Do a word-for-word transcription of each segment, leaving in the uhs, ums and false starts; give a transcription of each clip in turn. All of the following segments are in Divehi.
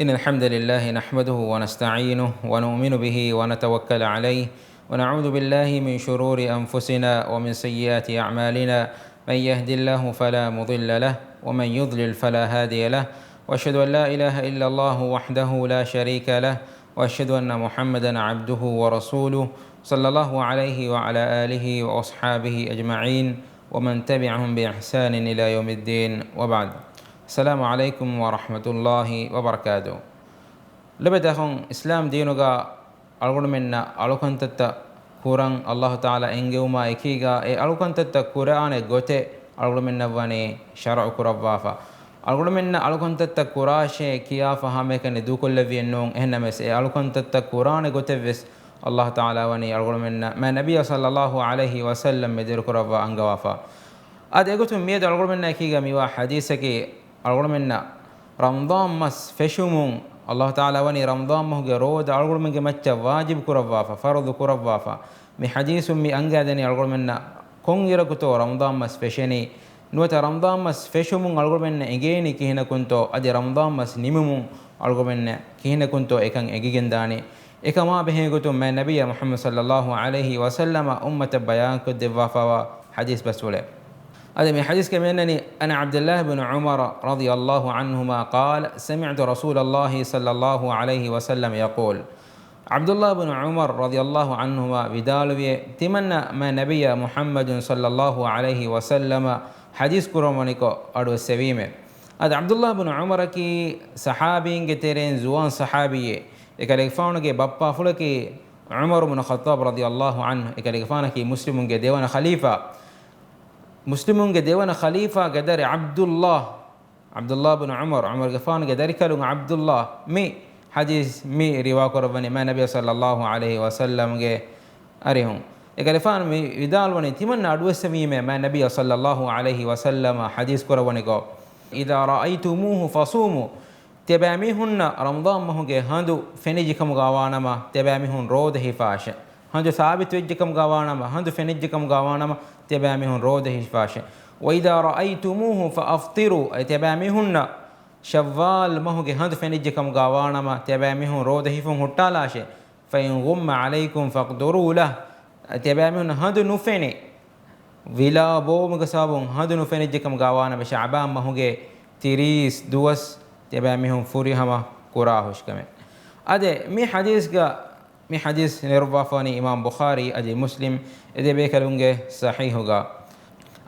إن الحمد لله نحمده ونستعينه ونؤمن به ونتوكل عليه، ونعوذ بالله من شرور أنفسنا ومن سيئات أعمالنا. من يهد الله فلا مضل له، ومن يضلل فلا هادي له. وأشهد أن لا إله إلا الله وحده لا شريك له، وأشهد أن محمدا عبده ورسوله، صلى الله عليه وعلى آله وأصحابه أجمعين، ومن تبعهم بإحسان إلى يوم الدين، وبعد. السلام عليكم ورحمة الله وبركاته. ލޮބުވެތި އަޚުން، އިސްލާމް ދީނުގަ އަޅުގަނޑުމެންނަށް އަޅުކަންތައްތައް ކުރަން އައްލާހު ތަޢާލާ އެންގެވުމާ އެކީގަ، އެ އަޅުކަންތައްތައް ކުރާނެ ގޮތެއް އަޅުގަނޑުމެންނަށް ވަނީ ޝަރުޢު ކުރައްވާފަ. އަޅުގަނޑުމެންނަށް އަޅުކަންތައްތައް ކުރާށޭ ކިޔާފަ ހަމައެކަނި ދޫކޮށްލެއްވިއެއް ނޫން. އެހެންނަމަވެސް، އެ އަޅުކަންތައްތައް ކުރާނެ ގޮތެއްވެސް އައްލާހު ތަޢާލާ ވަނީ އަޅުގަނޑުމެންނަށް މާތް ނަބިއްޔާ ޞައްލައްލާހު ޢަލައިހި ވަސައްލަމް މެދުވެރިކުރައްވާ އަންގަވާފަ. އަދި އެގޮތުން މިއަދު އަޅުގަނޑުމެންނާ އެކީގަ މިވާ ޙަދީޘަކީ، އަޅުގަނޑުމެންނަށް ރަމަޟާން މަސް ފެށުމުން، އައްލާހު ތަޢާލާ ވަނީ ރަމަޟާން މަހުގެ ރޯދަ އަޅުގަނޑުމެންގެ މައްޗަށް ވާޖިބު ކުރައްވާފަ، ފަރުޟު ކުރައްވާފަ. މި ޙަދީޘުން މި އަންގާދެނީ އަޅުގަނޑުމެންނަށް ކޮންއިރަކުތޯ ރަމަޟާން މަސް ފެށެނީ، ނުވަތަ ރަމަޟާން މަސް ފެށުމުން އަޅުގަނޑުމެންނަށް އެނގޭނީ ކިހިނަކުންތޯ، އަދި ރަމަޟާން މަސް ނިމުމުން އަޅުގަނޑުމެންނަށް ކިހިނަކުންތޯ އެކަން އެނގިގެންދާނީ. އެކަމާ ބެހޭ ގޮތުން މާތް ނަބިއްޔާ މުޙައްމަދު ޞައްލައްލާހު ޢަލައިހި ވަސައްލަމަ އުއްމަތަށް ބަޔާންކޮށްދެއްވާފައިވާ ޙަދީޘް ބަސްފުޅެއް. އަދި މި ޙަދީޘްގަ މިއަންނަނީ، عن عبد الله بن عمر رضي الله عنهما قال: سمعت رسول الله صلى الله عليه وسلم يقول. ޢަބްދުﷲ ބިން ޢުމަރު ރަޟިޔަﷲ ޢަންހުމާ ވިދާޅުވިއޭ، ތިމަންނަ މާތް ނަބިއްޔާ މުޙައްމަދު ޞައްލައްލާހު ޢަލައިހި ވަސައްލަމަ ޙަދީޘް ކުރައްވަނިކޮށް އަޑުއެއްސެވީމޭ. އަދި ޢަބްދުﷲ ބިން ޢުމަރަކީ ޞަޙާބީންގެ ތެރެއިން ޒުވާން ޞަޙާބީއެއް. އެކަލޭގެފާނުގެ ބައްޕާފުޅަކީ ޢުމަރު ބިން ޚައްޠާބް ރަޟިޔަﷲ ޢަންހު. އެކަލޭގެފާނަކީ މުސްލިމުންގެ ދެވަނަ ޚަލީފާ. މުސްލިމުންގެ ދެވަނަ ޚަލީފާގެ ދަރި ޢަބްދުﷲ، ޢަބްދުﷲ ބިން ޢުމަރު، ޢުމަރުގެފާނުގެ ދަރިކަލުން ޢަބްދުﷲ މި ޙަދީޘް މި ރިވާކުރައްވަނީ މާތް ނަބިއްޔާ ޞައްލައްލާހު ޢަލައިހި ވަސައްލަމްގެ އަރިހުން. އެކަލޭގެފާނު މި ވިދާޅުވަނީ، ތިމަންނަ އަޑުއެއްސެވީމޭ މާތް ނަބިއްޔާ ޞައްލައްލާހު ޢަލައިހި ވަސައްލަމަ ޙަދީޘް ކުރައްވަނިކޮށް، إذا رأيتموه فصوموا، ތިޔަބައިމީހުންނަށް ރަމަޟާން މަހުގެ ހަނދު ފެނިއްޖެކަމުގަ ވާނަމަ، ތިޔަބައިމީހުން ރޯދަ ހިފާށޭ. ހަނދު ސާބިތުވެއްޖެކަމުގަ ވާނަމަ، ހަނދު ފެނިއްޖެކަމުގަ ވާނަމަ، ތިޔަބައިމީހުން ރޯދަ ހިފާށޭ. وإذا رأيتموه فأفطروا، އަދި ތިޔަބައިމީހުންނަށް ޝައްވާލް މަހުގެ ހަނދު ފެނިއްޖެކަމުގަ ވާނަމަ، ތިޔަބައިމީހުން ރޯދަ ހިފުން ހުއްޓާލާށޭ. فإن غم عليكم فاقدروا له، އަދި ތިޔަބައިމީހުންނަށް ހަނދު ނުފެނި، ވިލާ ބޯވުމުގެ ސަބަބުން ހަނދު ނުފެނިއްޖެކަމުގަ ވާނަމަ، ޝަޢުބާން މަހުގެ ތިރީސް ދުވަސް ތިޔަބައިމީހުން ފުރިހަމަ ކުރާހުށިކަމެއް. އަދި މި ޙަދީޘްގަ، މި ޙަދީޘް ނެރުއްވާފަވަނީ އިމާމް ބުޚާރީ އަދި މުސްލިމް އެ ދެބޭކަލުންގެ ޞަޙީޙުގަ.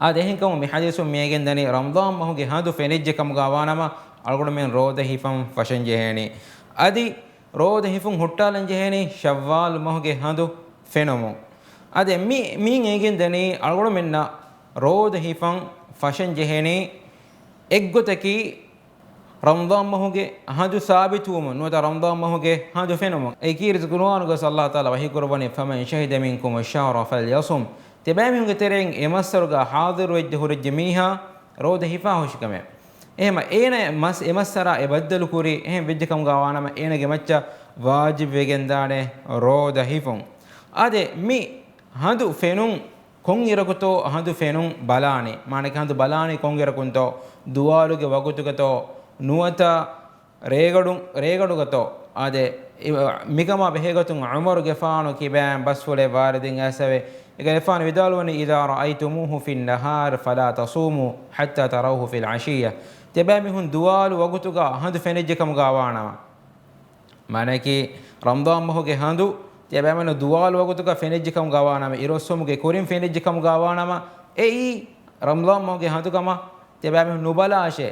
އަދި އެހެންކަމުން މި ޙަދީޘުން މިއެނގެންދަނީ، ރަމަޟާން މަހުގެ ހަނދު ފެނިއްޖެކަމުގަ ވާނަމަ، އަޅުގަނޑުމެން ރޯދަ ހިފަން ފަށަންޖެހޭނީ. އަދި ރޯދަ ހިފުން ހުއްޓާލަން ޖެހޭނީ ޝައްވާލް މަހުގެ ހަނދު ފެނުމުން. އަދި މި، މިއިން އެނގެންދަނީ އަޅުގަނޑުމެންނަށް ރޯދަ ހިފަން ފަށަން ޖެހޭނީ އެއްގޮތަކީ، ރަމަޟާން މަހުގެ ހަނދު ސާބިތުވުމުން ނުވަތަ ރަމަޟާން މަހުގެ ހަނދު ފެނުމުން. އެއީ ކީރިތި ޤުރުއާނުގަ ﷲ ތަޢާލާ ވަޙީ ކުރައްވަނީ، فمن شهد منكم الشهر فليصمه. ތިޔަބައިމީހުންގެ ތެރެއިން އެ މައްސަރުގަ ޙާޟިރުވެއްޖެ ހުރެއްޖެ މީހާ ރޯދަ ހިފާހުށިކަމެއް. އެހެމަ އޭނަ މަސް، އެ މައްސަރާ އެ ބައްދަލު ކުރީ، އެހެން ވެއްޖެ ކަމުގަ ވާނަމަ، އޭނަގެ މައްޗަށް ވާޖިބް ވެގެންދާނެ ރޯދަ ހިފުން. އާދެ، މި ހަނދު ފެނުން ކޮން އިރަކުތޯ ހަނދު ފެނުން ބަލާނީ. މާނައަކީ ހަނދު ބަލާނީ ކޮން އިރަކުންތޯ، ދުވާލުގެ ވަގުތުގަތޯ ނުވަތަ ރޭގަޑު، ރޭގަޑުގަތޯ. އާދެ، މިކަމާ ބެހޭގޮތުން ޢުމަރުގެފާނު ކިބައިން ބަސްފުޅެއް ވާރިދުވެގެން އައިސްފަވޭ. އެކަލޭގެފާނު ވިދާޅުވަނީ، إذا رأيتموه في النهار فلا تصوموا حتى تروه في العشية. ތިޔަބައިމީހުން ދުވާލު ވަގުތުގަ ހަނދު ފެނިއްޖެ ކަމުގަ ވާނަމަ. މާނައަކީ، ރަމަޟާން މަހުގެ ހަނދު ތިޔަބައިމީހުން ދުވާލު ވަގުތުގަ ފެނިއްޖެ ކަމުގަ ވާނަމަ، އިރުއޮއްސުމުގެ ކުރިން ފެނިއްޖެ ކަމުގަ ވާނަމަ، އެއީ ރަމަޟާން މަހުގެ ހަނދު ކަމަށް ތިޔަބައިމީހުން ނުބަލާށޭ.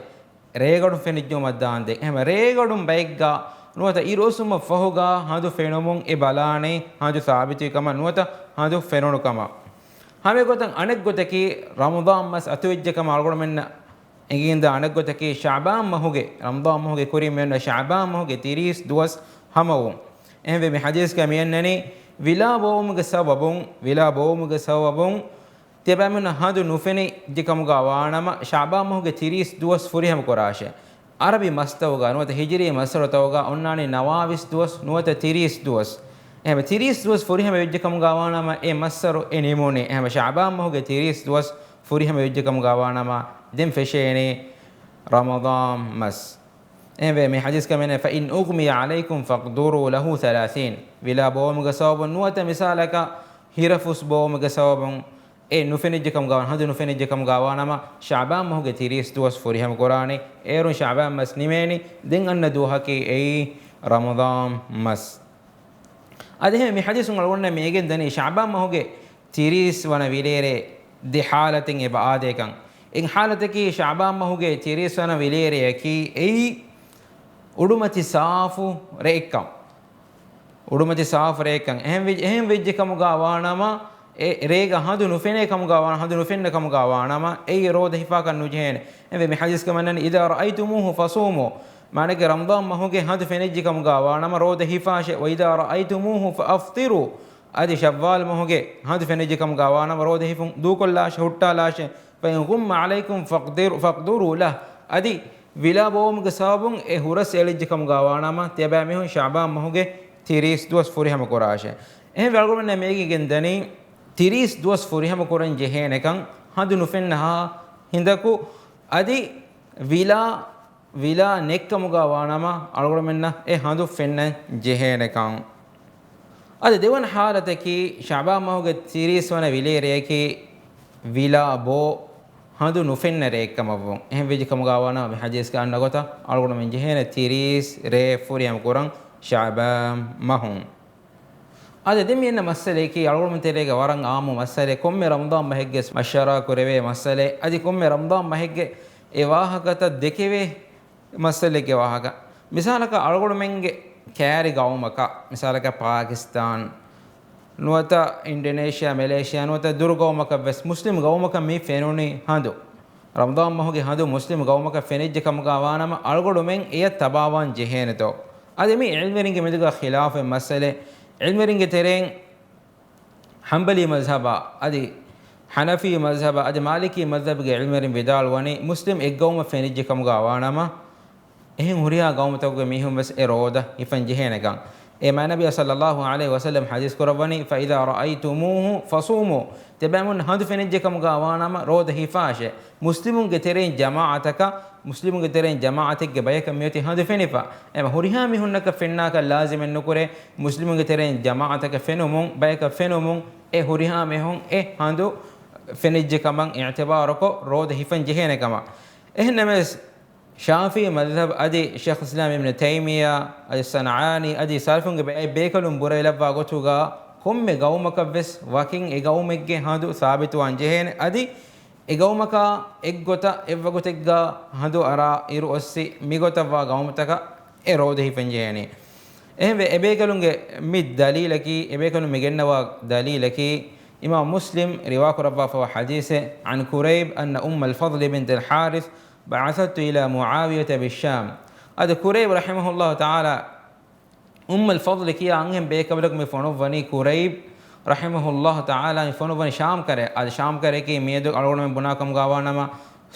ރޭގަޑުން ފެނިއްޖެއުމަށް ދާންދެން. އެހެމަ ރޭގަޑުން ބައެއްގަ ނުވަތަ އިރުއޮއްސުމަށް ފަހުގަ ހަނދު ފެނުމުން އެ ބަލާނީ ހަނދު ސާބިތުވި ކަމަށް ނުވަތަ ހަނދު ފެނުނު ކަމަށް. ހަމައެގޮތަށް އަނެއްގޮތަކީ، ރަމަޟާން މަސް އަތުވެއްޖެ ކަމަށް އަޅުގަނޑުމެންނަށް އެނގިގެންދާ އަނެއްގޮތަކީ، ޝަޢުބާން މަހުގެ، ރަމަޟާން މަހުގެ ކުރިން މިއޮންނަ ޝަޢުބާން މަހުގެ ތިރީސް ދުވަސް ހަމަވުން. އެހެންވެ، މި ޙަދީޘްގަ މިއަންނަނީ، ވިލާ ބޯވުމުގެ ސަބަބުން، ވިލާ ބޯވުމުގެ ސަބަބުން ތިޔަބައިމީހުންނަށް ހަނދު ނުފެނިއްޖެ ކަމުގަ ވާނަމަ، ޝަޢުބާން މަހުގެ ތިރީސް ދުވަސް ފުރިހަމަ ކުރާށޭ. ޢަރަބި މަސްތަކުގަ ނުވަތަ ހިޖުރީ މަސްތަކުގަ އޮންނާނީ ނަވާވީސް ދުވަސް ނުވަތަ ތިރީސް ދުވަސް. އެހެންވެ، ތިރީސް ދުވަސް ފުރިހަމަ ވެއްޖެ ކަމުގަ ވާނަމަ، އެ މައްސަރު އެ ނިމުނީ. އެހެންވެ، ޝަޢުބާން މަހުގެ ތިރީސް ދުވަސް ފުރިހަމަ ވެއްޖެ ކަމުގަ ވާނަމަ، ދެން ފެށޭނީ ރަމަޟާން މަސް. އެހެންވެ، މި ޙަދީޘް ކަމެއް، فإن أغمي عليكم فاقدروا له ثلاثين. ވިލާ ބޯވުމުގެ ސަބަބުން ނުވަތަ މިސާލަކަށް ހިރަފުސް ބޯވުމުގެ ސަބަބުން އެ ނުފެނިއްޖެ ކަމުގަ، ހަނދު ނުފެނިއްޖެ ކަމުގަ ވާނަމަ، ޝަޢުބާން މަހުގެ ތިރީސް ދުވަސް ފުރިހަމަ ކުރާނެ. އޭރުން ޝަޢުބާން މަސް ނިމޭނީ. ދެން އަންނަ ދުވަހަކީ އެއީ ރަމަޟާން މަސް. އަދި އެހެން މި ޙަދީޘުން އަޅުގަނޑުމެން މި އެނގެން ދަނީ ޝަޢުބާން މަހުގެ ތިރީސް ވަނަ ވިލޭރޭ ދެ ޙާލަތެއް އެބަ އާދޭކަން. އެއް ޙާލަތަކީ ޝަޢުބާން މަހުގެ ތިރީސް ވަނަ ވިލޭރެޔަކީ އެއީ އުޑުމަތި ސާފު ރެއެއްކަން. އުޑުމަތި ސާފު ރެއެއްކަން. އެހެން ވެ-، އެހެން ވެއްޖެ ކަމުގަ ވާނަމަ، އެ ރޭގަ ހަނދު ނުފެނޭ ކަމުގަ ވާ-، ހަނދު ނުފެންނަ ކަމުގަ ވާނަމަ، އެއީ ރޯދަ ހިފާކަށް ނުޖެހޭނެ. އެހެންވެ މި ޙަދީޘް ކަމަށް ނަން، إذا رأيتموه فصوموا. މާނައަކީ ރަމަޟާން މަހުގެ ހަނދު ފެނިއްޖެ ކަމުގަ ވާނަމަ ރޯދަ ހިފާށޭ، وإذا رأيتموه فأفطروا. އަދި ޝައްވާލް މަހުގެ ހަނދު ފެނިއްޖެ ކަމުގަ ވާނަމަ ރޯދަ ހިފުން ދޫކޮށްލާށޭ، ހުއްޓާލާށޭ. فإن غم عليكم فاقدروا، فاقدروا له. އަދި ވިލާ ބޯވުމުގެ ސަބަބުން އެ ހުރަސް އެޅިއްޖެ ކަމުގަ ވާނަމަ، ތިޔަބައިމީހުން ޝަޢުބާން މަހުގެ ތިރީސް ދުވަސް ފުރިހަމަ ކުރާށޭ. އެހެންވެ އަޅުގަނޑުމެންނަށް މިއެނގިގެން ދަނީ، ތިރީސް ދުވަސް ފުރިހަމަ ކުރަން ޖެހޭނެކަން، ހަނދު ނުފެންނަ ހިނދަކު. އަދި ވިލާ، ވިލާ ނެތްކަމުގަ ވާނަމަ، އަޅުގަނޑުމެންނަށް އެ ހަނދު ފެންނަން ޖެހޭނެކަން. އަދި ދެވަނަ ޙާލަތަކީ، ޝަޢުބާން މަހުގެ ތިރީސް ވަނަ ވިލޭރެޔަކީ ވިލާ ބޯ ހަނދު ނުފެންނަ ރެއެއްކަމަށްވުން. އެހެން ވެއްޖެ ކަމުގަ ވާނަމަ، މި ޙަދީޘްގަ އަންނަ ގޮތަށް އަޅުގަނޑުމެން ޖެހޭނެ ތިރީސް ރޭ ފުރިހަމަ ކުރަން ޝަޢުބާން މަހުން. އަދި ދެން މި އަންނަ މައްސަލަޔަކީ، އަޅުގަނޑުމެން ތެރޭގަ ވަރަށް އާއްމު މައްސަލައެއް. ކޮންމެ ރަމަޟާން މަހެއްގެ މަޝްވަރާ ކުރެވޭ މައްސަލައެއް. އަދި ކޮންމެ ރަމަޟާން މަހެއްގެ އެ ވާހަކަތައް ދެކެވޭ މައްސަލައެއްގެ ވާހަކަ. މިސާލަކަށް، އަޅުގަނޑުމެންގެ ކައިރި ގައުމަކަށް، މިސާލަކަށް، ޕާކިސްތާން ނުވަތަ އިންޑޮނޭޝިއާ، މެލޭޝިއާ ނުވަތަ ދުރު ގައުމަކަށް ވެސް މުސްލިމް ގައުމަކަށް މި ފެނުނީ ހަނދު. ރަމަޟާން މަހުގެ ހަނދު މުސްލިމް ގައުމަކަށް ފެނިއްޖެ ކަމުގަ ވާނަމަ، އަޅުގަނޑުމެން އެޔަށް ތަބާވާން ޖެހޭނެތޯ؟ އަދި މި ޢިލްމުވެރިންގެ މެދުގަ ޚިލާފެއް މައްސަލައެއް. ޢިލްމުވެރިންގެ ތެރެއިން ޙަންބަލީ މަޒްހަބާ، އަދި ޙަނަފީ މަޒްހަބާ، އަދި މާލިކީ މަޒްހަބުގެ ޢިލްމުވެރިން ވިދާޅުވަނީ، މުސްލިމް އެއްގައުމަށް ފެނިއްޖެ ކަމުގަ ވާނަމަ، އެހެން ހުރިހާ ގައުމުތަކުގެ މީހުން ވެސް އެ ރޯދަ ހިފަން ޖެހޭނެކަން. އެ މާތް ނަބިއްޔާ ޞައްލައްލާހު ޢަލައިހި ވަސައްލަމް ޙަދީޘް ކުރައްވަނީ، فإذا رأيتموه فصوموا. ތިޔަބައިމީހުން ހަނދު ފެނިއްޖެ ކަމުގަ ވާނަމަ ރޯދަ ހިފާށޭ. މުސްލިމުންގެ ތެރެއިން ޖަމާޢަތަކަށް، މުސްލިމުންގެ ތެރެއިން ޖަމާޢަތެއްގެ ބަޔަކަށް މިއޮތީ ހަނދު ފެނިފަ. އެމަ ހުރިހާ މީހުންނަކަށް ފެންނާކަށް ލާޒިމެއް ނުކުރޭ، މުސްލިމުންގެ ތެރެއިން ޖަމާޢަތަކަށް ފެނުމުން، ބަޔަކަށް ފެނުމުން، އެ ހުރިހާ މީހުން އެ ހަނދު ފެނިއްޖެ ކަމަށް އިޢުތިބާރުކޮށް ރޯދަ ހިފަން ޖެހޭނެ ކަމަށް. އެހެންނަމަވެސް، ޝާފިޢީ މަޒްހަބް އަދި ޝޭޚުލް އިސްލާމް އިބްނު ތައިމިއްޔާ އަދި ޞަންޢާނީ އަދި ސަލަފުންގެ ބައެއް ބޭކަލުން ބުރަވެލައްވާ ގޮތުގަ، ކޮންމެ ގައުމަކަށްވެސް ވަކިން އެ ގައުމެއްގެ ހަނދު ސާބިތުވާން ޖެހޭނެ. އަދި އެ ގައުމަކާ އެއްގޮތަށް އެއްވަގުތެއްގަ ހަނދު އަރާ އިރު އޮއްސި މިގޮތަށްވާ ގައުމުތަކަށް އެ ރޯދަ ހިފަން ޖެހޭނީ. އެހެންވެ، އެބޭކަލުންގެ މި ދަލީލަކީ، އެބޭކަލުން މި ގެންނަވާ ދަލީލަކީ، އިމާމް މުސްލިމް ރިވާކުރައްވާފަވާ ޙަދީޘެއް، عن كريب أن أم الفضل بنت الحارث بعثته إلى معاوية بالشام. އަދި ކުރައިބް ރަޙިމަހުﷲ ތަޢާލާ އުއްމުލް ފަޟްލި ކިޔާ އަންހެން ބޭކަލަކު މި ފޮނުއްވަނީ، ކުރައިބް ރަޙިމަހުﷲ ތަޢާލާ މި ފޮނުއްވަނީ ޝާމް ކަރައަށް. އަދި ޝާމް ކަރައަކީ މިއަދު އަޅުގަނޑުމެން ބުނާ ކަމުގަ ވާނަމަ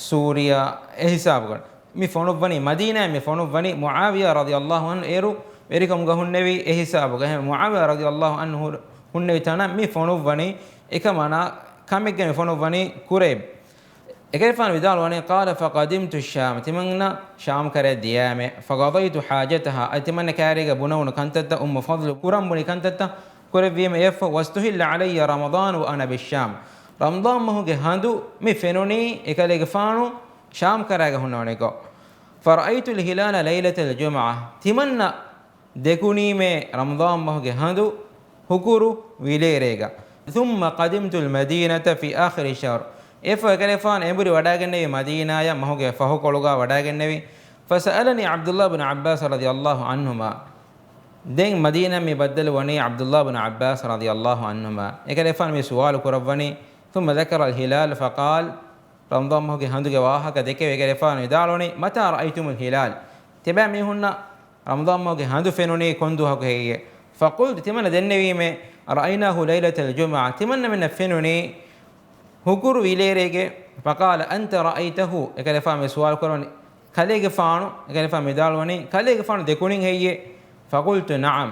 ސޫރިޔާ އެ ހިސާބުގަ. މި ފޮނުއްވަނީ މަދީނާއަށް، މި ފޮނުއްވަނީ މުޢާވިޔާ ރަޟިޔަﷲ ޢަންހު އޭރު ވެރިކަމުގަ ހުންނެވި އެ ހިސާބުގަ. އެހެން މުޢާވިޔާ ރަޟިޔަﷲ ޢަންހު ހުންނެވި ތަނަށް މި ފޮނުއްވަނީ. އެކަމަނާ ކަމެއްގަ މި ފޮނުއްވަނީ ކުރައިބް. އެކަލޭގެފާނު ވިދާޅުވަނީ، قال فقدمت الشام، ތިމަންނަ ޝާމް ކަރައަށް ދިޔައިމެ، فقضيت حاجتها، އަދި ތިމަންނަ ކައިރީގަ ބުނެވުނު ކަންތައްތައް، އުއްމު ފަޟްލު ކުރަން ބުނި ކަންތައްތައް ކުރެއްވީމެ އެއަށްފަހު، واستهل علي رمضان وأنا بالشام، ރަމަޟާން މަހުގެ ހަނދު މި ފެނުނީ އެކަލޭގެފާނު ޝާމް ކަރައިގަ ހުންނަވަނިކޮށް. فرأيت الهلال ليلة الجمعة، ތިމަންނަ ދެކުނީމޭ ރަމަޟާން މަހުގެ ހަނދު ހުކުރު ވިލޭރޭގަ. ثم قدمت المدينة في آخر الشهر. އެފަ އެކަލޭފާނު އެނބުރި ވަޑައިގެންނެވި މަދީނާޔަށް މަހުގެ ފަހުކޮޅުގަ ވަޑައިގެންނެވި. فسألني عبد الله بن عباس رضي الله عنهما. ދެން މަދީނާ މި ބައްދަލުވަނީ عبد الله بن عباس رضي الله عنهما. އެކަލޭފާނު މި ސުވާލު ކުރައްވަނީ. ثم ذكر الهلال فقال، ރަމަޟާން މަހުގެ ހަނދުގެ ވާހަކަ ދެކެވި އެކަލޭފާނު ވިދާޅުވަނީ، متى رأيتم الهلال؟ ތިބާ މީހުންނަށް ރަމަޟާން މަހުގެ ހަނދު ފެނުނީ ކޮން ދުވަހަކު ހެއްޔޭ؟ فقلت، ތިމަންނަ ދެންނެވީމޭ، رأيناه ليلة الجمعة، ތިމަންނަމެންނަށް ފެނުނީ ހުކުރު ވިލޭރޭގެ. فقال، أنت رأيته؟ އެކަލޭފާނު މި ސުވާލު ކުރަވަނީ، ކަލޭގެފާނު، އެކަލޭފާނު ވިދާޅުވަނީ، ކަލޭގެފާނު ދެކުނިން ހެއްޔޭ؟ فقلت، نعم.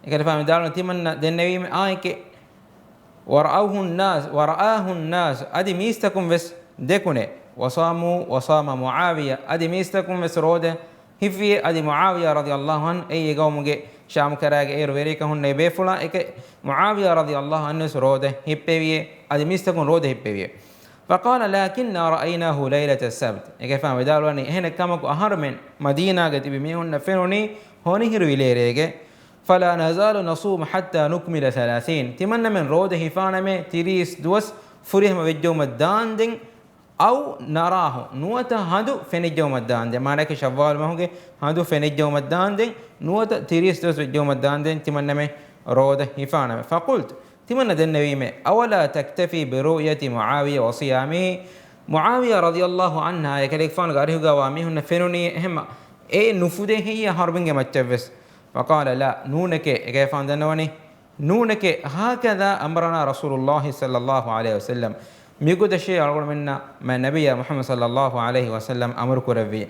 އެކަލޭފާނު ވިދާޅުވަނީ، ތިމަންނަ ދެންނެވީމޭ، އާނއެކޭ. ورأوه الناس، ورآه الناس، އަދި މީސްތަކުން ވެސް ދެކުނޭ. وصاموا وصام معاوية، އަދި މީސްތަކުން ވެސް ރޯދަ ހިފްވިއޭ. އަދި މުޢާވިޔާ ރަޟިޔަﷲ ޢަންހު އެއީ އެ ގައުމުގެ ޝާމް ކަރައިގެ އޭރު ވެރިޔަކަށް ހުންނަ އެ ބޭފުޅާ އެކަ މުޢާވިޔާ ރަޟިޔަﷲ ޢަންހު ވެސް ރޯދަ ހިއްޕެވިއޭ. އަދި މީސްތަކުން ރޯދަ ހިއްޕެވިއޭ. فقال لكنا رأيناه ليلة السبت. އެކަލޭގެފާނު ވިދާޅުވަނީ، އެހެނެއް ކަމަކު އަހަރުމެން މަދީނާގަ ތިބި މީހުންނަށް ފެނުނީ ހޮނިހިރު އިލޭރޭގެ. فلا نزال نصوم حتى نكمل ثلاثين. ތިމަންނަމެން ރޯދަ ހިފާނަމޭ ތިރީސް ދުވަސް ފުރިހަމަ ވެއްޖައުމަށް ދާންދެން، أو نراه، ނުވަތަ ހަނދު ފެނިއްޖައުމަށް ދާންދެން. މާނައަކީ ޝައްވާލު މަހުގެ ހަނދު ފެނިއްޖައުމަށް ދާންދެން، ނުވަތަ ތިރީސް ދުވަސް ވެއްޖައުމަށް ދާންދެން ތިމަންނަމެން ރޯދަ ހިފާނަމޭ. فقلت، ތިމަންނަ ދެންނެވީމޭ، أولا تكتفي برؤية معاوية وصيامه؟ މުޢާވިޔާ ރަޟިޔަﷲ ޢަންހާ އެކަލޭގެފާނުގެ އަރިހުގަވާ މީހުންނަށް ފެނުނީ އެހެން އެ ނުފުދޭ ހެއްޔޭ އަހަރުމެންގެ މައްޗަށްވެސް؟ فقال لا، ނޫނެކޭ. އެކަލޭގެފާނު ދަންނަވަނީ ނޫނެކޭ، هكذا أمرنا رسول الله صلى الله عليه وسلم، މިގޮތަށޭ އަޅުގަނޑުމެންނަށް މާތް ނަބިއްޔާ މުޙައްމަދު ޞައްލަﷲ ޢަލައިހި ވަސައްލަމް އަމުރު ކުރެއްވީ.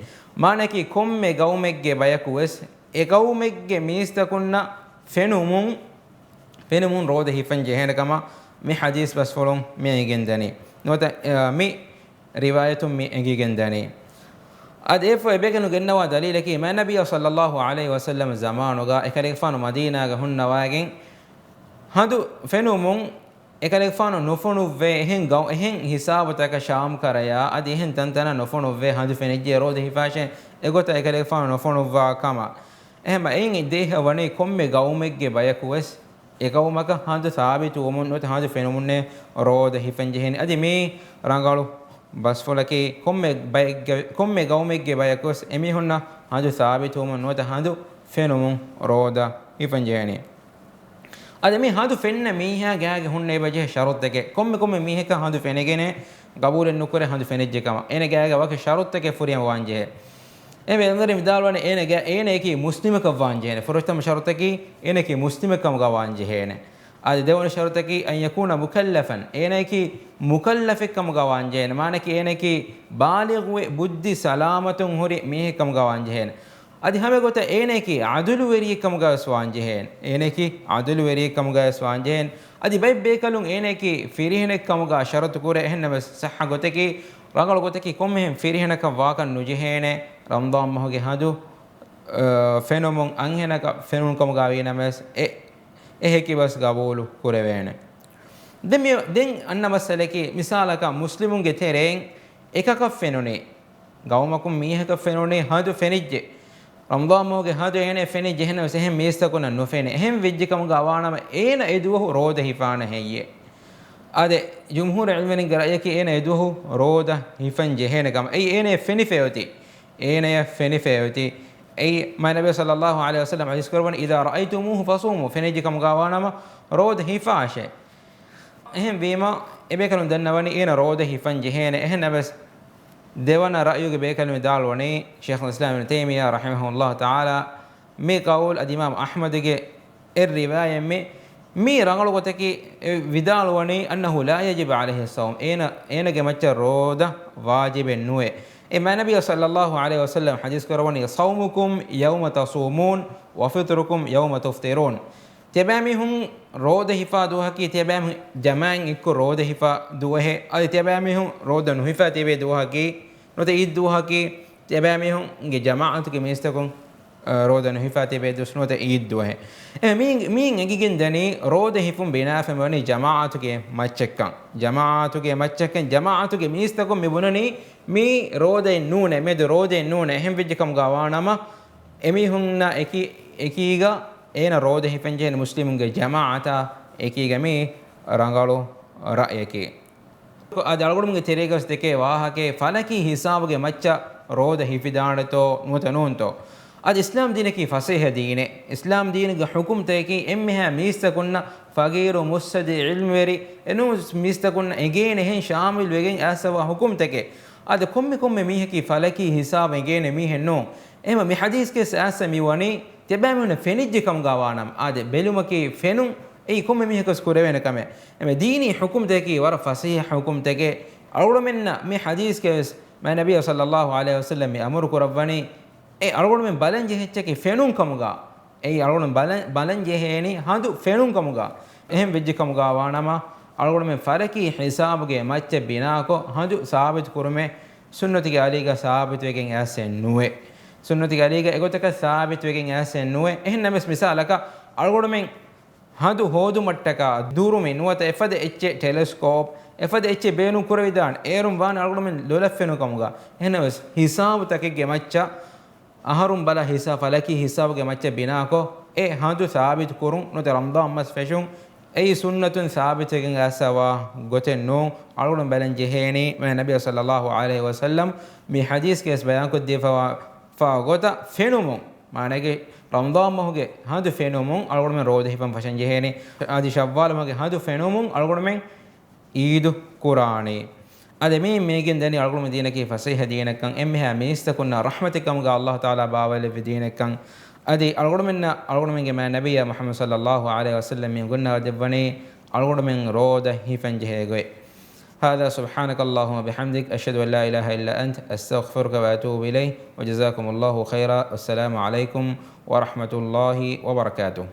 މާނައަކީ ކޮންމެ ގައުމެއްގެ ބަޔަކު ވެސް އެ ގައުމެއްގެ މީސްތަކުންނަށް ފެނުމުން، ފެނުމުން ރޯދަ ހިފަން ޖެހޭނެ ކަމަށް މި ޙަދީޘް ބަސްފުޅުން މި އެނގިގެންދަނީ. ނުވަތަ، އަ، މި ރިވާޔަތުން މި އެނގިގެން ދަނީ. އަދި އެއަށްފަހު އެބޭކަލުން ގެންނަވާ ދަލީލަކީ، މާތް ނަބިއްޔާ ޞައްލަﷲ ޢަލައިހި ވަސައްލަމް ޒަމާނުގަ އެކަލޭގެފާނު މަދީނާގަ ހުންނަވައިގެން ހަނދު ފެނުމުން އެކަލޭގެފާނު ނުފޮނުއްވޭ އެހެން ގައު-، އެހެން ހިސާބުތަކަށް ޝާމް ކަރަޔާ އަދި އެހެން ތަންތަނަށް ނުފޮނުއްވޭ ހަނދު ފެނިއްޖެ ރޯދަ ހިފާށޭ، އެގޮތަށް އެކަލޭގެފާނު ނުފޮނުއްވާ ކަމަށް. އެހެން އެއިން ދޭހަ ވަނީ ކޮންމެ ގައުމެއްގެ ބަޔަކު ވެސް އެގައުމަކަށް ހަނދު ސާބިތުވުމުން ނުވަތަ ހަނދު ފެނުމުންނޭ ރޯދަ ހިފަން ޖެހޭނީ. އަދި މީ ރަނގަޅު ބަސްފުޅަކީ، ކޮންމެ ބައެއްގެ، ކޮންމެ ގައުމެއްގެ ބަޔަކުވެސް އެމީހުންނަށް ހަނދު ސާބިތުވުމުން ނުވަތަ ހަނދު ފެނުމުން ރޯދަ ހިފަން ޖެހޭނީ. އަދި މި ހަނދު ފެންނަ މީހާ ގާގެ ހުންނަ އެބަޖެހޭ ޝަރުތެކެއް، ކޮންމެ ކޮންމެ މީހަކަށް ހަނދު ފެނިގެނެ ޤަބޫލެއް ނުކުރޭ ހަނދު ފެނިއްޖެ ކަމަށް. އޭނަ ގާގެ ވަކި ޝަރުތެކެއް ފުރިހަމަ ވާން ޖެހޭ. އެ ވެލަނދަރި ވިދާޅުވަނީ އޭނަގެ، އޭނައަކީ މުސްލިމަކަށް ވާން ޖެހޭނެ. ފުރަތަމަ ޝަރުތަކީ އޭނައަކީ މުސްލިމެއް ކަމުގަ ވާން ޖެހޭނެ. އަދި ދެވަނަ ޝަރުތަކީ أن يكون مكلفا، އޭނައަކީ މުކައްލަފެއް ކަމުގަ ވާން ޖެހޭނެ. މާނައަކީ އޭނައަކީ ބާލިޣުވެ ބުއްދި ސަލާމަތުން ހުރި މީހެއް ކަމުގަ ވާން ޖެހޭނެ. އަދި ހަމަ ގޮތަށް އޭނައަކީ ޢަދުލުވެރިއެއް ކަމުގަ ވެސް ވާން ޖެހޭނެ. އޭނައަކީ ޢަދުލުވެރިއެއް ކަމުގަ ވެސް ވާން ޖެހޭނެ. އަދި ބައެއް ބޭކަލުން އޭނައަކީ ފިރިހެނެއް ކަމުގަ ޝަރުތު ކުރޭ. އެހެންނަމަވެސް ޞައްޙަ ގޮތަކީ، ރަނގަޅު ގޮތަކީ ކޮންމެހެން ފިރިހެނަކަށް ވާކަށް ނުޖެހޭނެ ރަމަޟާން މަހުގެ ހަނދު، އަ، ފެނުމުން އަންހެނަކަށް ފެނުނު ކަމުގަ ވީނަމަވެސް އެ، އެ ހެކި ބަސް ގަބޫލު ކުރެވޭނެ. ދެން މި، ދެން އަންނަ މައްސަލައަކީ، މިސާލަކަށް މުސްލިމުންގެ ތެރެއިން އެކަކަށް ފެނުނީ، ގައުމަކުން މީހަކަށް ފެނުނީ ހަނދު ފެނިއްޖެ. ރަމަޟާން މަހުގެ ހަނދު އޭނައަށް ފެނިއްޖެ، އެހެންނަމަވެސް އެހެން މީސްތަކުންނަށް ނުފެނޭ. އެހެން ވެއްޖެ ކަމުގަ ވާނަމަ އޭނަ އެ ދުވަހު ރޯދަ ހިފާނެ ހެއްޔޭ؟ އާދެ، ޖުމްހޫރު ޢިލްމުވެރިންގެ ރައްޔަކީ އޭނަ އެ ދުވަހު ރޯދަ ހިފަން ޖެހޭނެ ކަމަށް. އެއީ އޭނައަށް ފެނިފައި އޮތީ. އޭނައަށް ފެނިފައި އޮތީ. އެއީ މާތް ނަބީ ޞައްލަﷲ ޢަލައިހި ވަސައްލަމް ޙަދީޘް ކުރައްވަނީ، إذا رأيتموه فصوموا، ފެނިއްޖެ ކަމުގަ ވާނަމަ ރޯދަ ހިފާށޭ. އެހެންވީމަ، އެބޭކަލުން ދަންނަވަނީ އޭނަ ރޯދަ ހިފަން ޖެހޭނެ. އެހެންނަމަވެސް، ދެވަނަ ރައްޔުގެ ބޭކަލުން ވިދާޅުވަނީ، ޝޭޚުލް އިސްލާމް އިބްނު ތައިމިއްޔާ ރަޙިމަހުﷲ ތަޢާލާ، މި ޤައުލު އަދި އިމާމް އަޙްމަދުގެ އެއް ރިވާޔަތް މި، މީ ރަނގަޅު ގޮތަކީ، އެ ވިދާޅުވަނީ، أنه لا يجب عليه الصوم، އޭނަ، އޭނަގެ މައްޗަށް ރޯދަ ވާޖިބެއް ނުވޭ. އެ މާތް ނަބިއްޔާ ޞައްލަﷲ ޢަލައިހި ވަސައްލަމް ޙަދީޘް ކުރައްވަނީ، صومكم يوم تصومون وفطركم يوم تفطرون. ތިޔަބައިމީހުން ރޯދަ ހިފާ ދުވަހަކީ، ތިޔަބައިމީހުން ޖަމާޢަތް އެއްކޮށް ރޯދަ ހިފާ ދުވަހެއް. އަދި ތިޔަބައިމީހުން ރޯދަ ނުހިފާ ތިބޭ ދުވަހަކީ، ނުވަތަ އީދު ދުވަހަކީ، ތިޔަބައިމީހުންގެ ޖަމާޢަތުގެ މީސްތަކުން، އަ، ރޯދަ ނުހިފާ ތިބޭ ދުވަސް ނުވަތަ އީދު ދުވަހެއް. އެ، މީ، މީން އެނގިގެން ދަނީ، ރޯދަ ހިފުން ބިނާވެފަ މިވަނީ ޖަމާޢަތުގެ މައްޗަށްކަން. ޖަމާޢަތުގެ މައްޗަށްކަން، ޖަމާޢަތުގެ މީސްތަކުން މި ބުނަނީ، މީ ރޯދައެއް ނޫނޭ، މެދު ރޯދައެއް ނޫނޭ. އެހެން ވެއްޖެ ކަމުގަ ވާނަމަ، އެމީހުންނާ އެކީ، އެކީގަ އޭނަ ރޯދަ ހިފަން ޖެހޭނެ މުސްލިމުންގެ ޖަމާޢަތާ އެކީގަ. މީ ރަނގަޅު ރައްޔަކީ. އަދި އަޅުގަނޑުމެންގެ ތެރޭގަސް ދެކޭ ވާހަކައެއް، ފަލަކީ ހިސާބުގެ މައްޗަށް ރޯދަ ހިފިދާނެތޯ ނުވަތަ ނޫންތޯ؟ އަދި އިސްލާމް ދީނަކީ ފަސޭހަ ދީނެއް. އިސްލާމް ދީނުގެ ޙުކުމްތަކަކީ އެންމެހާ މީސްތަކުންނަށް، ފަގީރު، މުއްސަދި، ޢިލްމުވެރި، އެނޫން މީސްތަކުންނަށް އެނގޭނެ ހެން ޝާމިލް ވެގެން އައިސްފަވާ ޙުކުމްތަކެއް. އަދި ކޮންމެ ކޮންމެ މީހަކީ ފަލަކީ ހިސާބު އެނގޭނެ މީހެއް ނޫން. އެހެންވީމަ މި ޙަދީޘްގައި އައިސް މި ވަނީ، ތިޔަބައިމީހުންނަށް ފެނިއްޖެ ކަމުގަ ވާނަމަ، އާދެ، ބެލުމަކީ ފެނުން، އެއީ ކޮންމެ މީހަކަސް ކުރެވޭނެ ކަމެއް. އެމެ ދީނީ ޙުކުމްތަކަކީ ވަރަށް ފަސޭހަ ޙުކުމްތަކެއް. އަޅުގަނޑުމެންނަށް މި ޙަދީޘްގައި ވެސް މާތް ނަބިއްޔާ ޞައްލަﷲ ޢަލައިހި ވަސައްލަމް މި އަމުރު ކުރައްވަނީ، އެ އަޅުގަނޑުމެން ބަލަން ޖެހޭ އެއްޗަކީ ފެނުން ކަމުގަ. އެއީ އަޅުގަނޑު ބަލަން، ބަލަން ޖެހޭނީ ހަނދު ފެނުން ކަމުގަ. އެހެން ވެއްޖެ ކަމުގަ ވާނަމަ، އަޅުގަނޑުމެން ފަލަކީ ހިސާބުގެ މައްޗަށް ބިނާކޮށް ހަނދު ސާބިތު ކުރުމެއް ސުންނަތުގެ އަލީގަ ސާބިތުވެގެން އައިސެއް ނުވޭ. ސުންނަތުގެ އަލީގަ އެގޮތަކަށް ސާބިތުވެގެން އައިސެއް ނުވޭ. އެހެންނަމަވެސް މިސާލަކަށް އަޅުގަނޑުމެން ހަނދު ހޯދުމަށްޓަކާ ދުރުމި ނުވަތަ އެފަދަ އެއްޗެއް ޓެލެސްކޯޕް، އެފަދަ އެއްޗެއް ބޭނުން ކުރެވިދާނެ. އޭރުން ވާނެ އަޅުގަނޑުމެން ލޮލަށް ފެނުނު ކަމުގަ. އެހެންނަމަވެސް ހިސާބުތަކެއްގެ މައްޗަށް އަހަރުން ބަލާ ހިސާ-، ފަލަކީ ހިސާބުގެ މައްޗަށް ބިނާކޮށް، އެ ހަނދު ސާބިތު ކުރުން ނުވަތަ ރަމަޟާން މަސް ފެށުން، އެއީ ސުންނަތުން ސާބިތުވެގެން އައިސްފަވާ ގޮތެއް ނޫން. އަޅުގަނޑު ބަލަން ޖެހޭނީ، މާ ނަބިއްޔާ ޞައްލައްލާހު ޢަލައިހި ވަސައްލަމް މި ޙަދީޘްގައި ވެސް ބަޔާންކޮށްދީފަވާ ފާ ގޮތަށް ފެނުމުން، މާނައިގެ ރަމަޟާން މަހުގެ ހަނދު ފެނުމުން އަޅުގަނޑުމެން ރޯދަ ހިފަން ފަށަން ޖެހޭނީ. އަދި ޝައްވާލު މަހުގެ ހަނދު ފެނުމުން އަޅުގަނޑުމެން ޢީދު ކުރާނީ. އަދި މިއިން މީގެން ދަނީ އަޅުގަނޑުމެން ދީނަކީ ފަސޭހަ ދީނެއްކަން، އެންމެހާ މީސްތަކުންނާ ރަޙްމަތެއްކަމުގަ ﷲ ތަޢާލާ ބާވައިލެއްވި ދީނެއްކަން، އަދި އަޅުގަނޑުމެންނަށް އަޅުގަނޑުމެންގެ މާ ނަބިއްޔާ މުޙައްމަދު ޞައްލައްލާހު ޢަލައިހި ވަސައްލަމް މި އުނގަންނަވާ ދެއްވަނީ އަޅުގަނޑުމެން ރޯދަ ހިފަން ޖެހޭ ގޮތް. هذا، سبحانك اللهم وبحمدك، أشهد أن لا إله إلا أنت، أستغفرك وأتوب إليك، وجزاكم الله خيرا، والسلام عليكم ورحمة الله وبركاته.